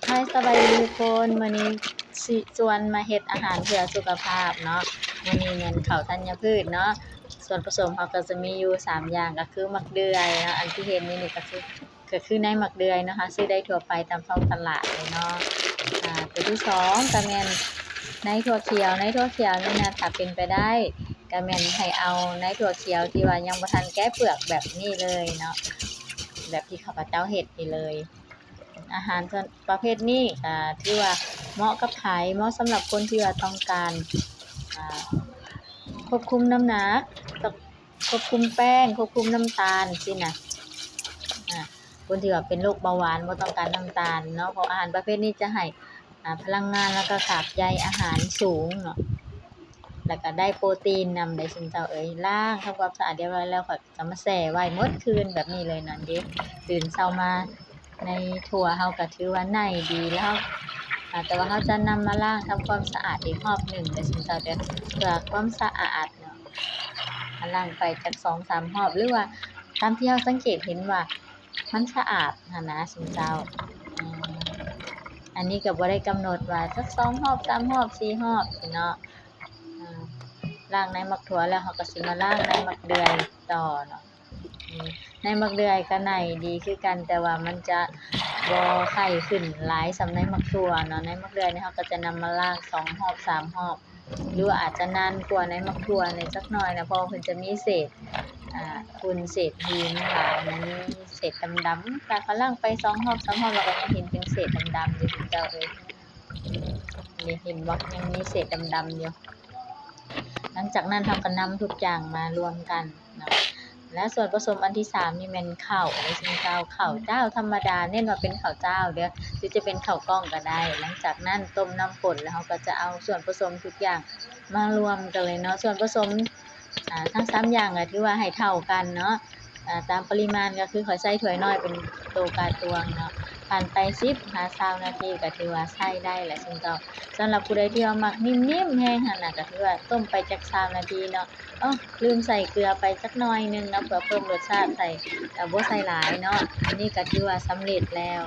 ຮາຍ ສະບາຍດີທຸກຄົນ, ມື້ນີ້ຊິຊວນມາເຮັດອາຫານເພື່ອສຸຂະພາບເນາະ. ມື້ນີ້ແມ່ນເຂົ້າທັນຍະພືດເນາະ. ສ່ວນປະສົມເຮົາກໍຈະມີຢູ່ສາມຢ່າງ ກໍຄືໝາກເດືອຍເນາະ, ອັນທີ່ເຫັນຢູ່ນີ້ກໍຄື ກໍຄືໃນໝາກເດືອຍເນາະ, ຫາຊື້ໄດ້ທົ່ວໄປຕາມທ້ອງຕະຫຼາດເລີຍເນາະ. ອາ ຕົວທີສອງກໍແມ່ນໃນຖົ່ວຂຽວ. ໃນຖົ່ວຂຽວນີ້ນະ ຖ້າເປັນໄປໄດ້ກໍແມ່ນໃຫ້ເອົາໃນຖົ່ວຂຽວທີ່ວ່າຍັງບໍ່ທັນແກະເປືອກແບບນີ້ເລີຍເນາະ, ແບບທີ່ຂ້າພະເຈົ້າເຮັດນີ້ເລີຍ. ອາຫານສ່ວນປະເພດນີ້ກໍຖືວ່າເໝາະກັບໃຜ? ເໝາະສຳລັບຄົນທີ່ວ່າຕ້ອງການ ອາ ຄວບຄຸມນ້ຳໜັກ, ຄວບຄຸມແປ້ງ, ຄວບຄຸມນ້ຳຕານຊີ້ນະ. ອາ ຄົນທີ່ວ່າເປັນໂລກເບົາຫວານ ບໍ່ຕ້ອງການນ້ຳຕານເນາະ, ເພາະອາຫານປະເພດນີ້ຈະໃຫ້ ອາ ພະລັງງານ ແລ້ວກໍກາກໃຍອາຫານສູງເນາະ, ແລ້ວກໍໄດ້ໂປຣຕີນນຳເດ້ຊຸມເຈົ້າເອີຍ. ລ້າງທຳຄວາມສະອາດຮຽບຮ້ອຍແລ້ວ ຂ້ອຍຈະມາແຊ່ໄວ້ໝົດຄືນແບບນີ້ເລີຍນັ້ນເດ້. ຕື່ນເຊົ້າມາໃນຖົ່ວເຮົາກໍຖືວ່າໃນດີແລ້ວ, ອາ ແຕ່ວ່າເຮົາຈະນຳມາລ້າງທຳຄວາມສະອາດອີກຮອບໜຶ່ງເດີຊຸມເຈົ້າເດີ ເພື່ອຄວາມສະອາດເນາະ. ອາ ລ້າງໄປຈັກສອງສາມຮອບ ຫຼືວ່າຕາມທີ່ເຮົາສັງເກດເຫັນວ່າມັນສະອາດຫັ້ນນະຊຸມເຈົ້າ. ອາ ອັນນີ້ກໍບໍ່ໄດ້ກຳນົດວ່າຈັກສອງຮອບ ສາມຮອບ ສີ່ຮອບຊີ້ເນາະ. ອາ ລ້າງໃນໝາກຖົ່ວແລ້ວ ເຮົາກໍຊິມາລ້າງໃນໝາກເດືອຍຕໍ່ເນາະ. ອາ ໃນໝາກເດືອຍກໍໃນດີຄືກັນ ແຕ່ວ່າມັນຈະບໍ່ໄຂ້ຂຶ້ນຫຼາຍສ່ຳໃນໝາກຖົ່ວເນາະ. ໃນໝາກເດືອຍນີ້ເຮົາກໍຈະນຳມາລ້າງສອງຮອບ ສາມຮອບ ຫຼືວ່າອາດຈະນານກວ່າໃນໝາກຖົ່ວແດ່ຈັກໜ້ອຍນະ, ເພາະວ່າເພິ່ນຈະມີເສດ ອາ ຝຸ່ນເສດຫີນຫຼາຍນະ, ມີເສດດຳໆ. ຖ້າເຂົາລ້າງໄປສອງຮອບ ສາມຮອບ ແລ້ວກໍຍັງເຫັນເປັນເສດດຳໆຢູ່ເຈົ້າເອີຍ. ນີ້ເຫັນບໍ່? ຍັງມີເສດດຳໆຢູ່. ຫຼັງຈາກນັ້ນເຮົາກໍນຳທຸກຢ່າງມາລວມກັນເນາະ. ແລະ ສ່ວນປະສົມອັນທີສາມນີ້ແມ່ນເຂົ້າເດີຊຸມເຈົ້າ, ເຂົ້າຈ້າວທຳມະດາ, ເນັ້ນວ່າເປັນເຂົ້າຈ້າວເດີ ຫຼືຈະເປັນເຂົ້າກ້ອງກໍໄດ້. ຫຼັງຈາກນັ້ນຕົ້ມນ້ຳຂົ້ນ ແລ້ວເຮົາກໍຈະເອົາສ່ວນປະສົມທຸກຢ່າງມາລວມກັນເລີຍເນາະ. ສ່ວນປະສົມ ອາ ທັງສາມຢ່າງກໍຖືວ່າໃຫ້ເທົ່າກັນເນາະ. ອາ ຕາມປະລິມານກໍຄືຂ້ອຍໃຊ້ຖ້ວຍນ້ອຍເປັນໂຕກາງຕວງເນາະ. ຜ່ານໄປສິບຫາຊາວນາທີກໍຖືວ່າໃຊ້ໄດ້ແລ້ວຊຸມເຈົ້າ. ສຳລັບຜູ້ໃດທີ່ວ່າມັກນິ້ມໆແຮງຫັ້ນນະ ກໍຖືວ່າຕົ້ມໄປຈັກຊາວນາທີເນາະ. ໂອ້ ລືມໃສ່ເກືອໄປຈັກໜ້ອຍໜຶ່ງເນາະ ເພື່ອເພີ່ມລົດຊາດໃສ່ ເອີ ບໍ່ໃສ່ຫຼາຍເນາະ. ອັນນີ້ກໍຖືວ່າສຳເລັດແລ້ວ.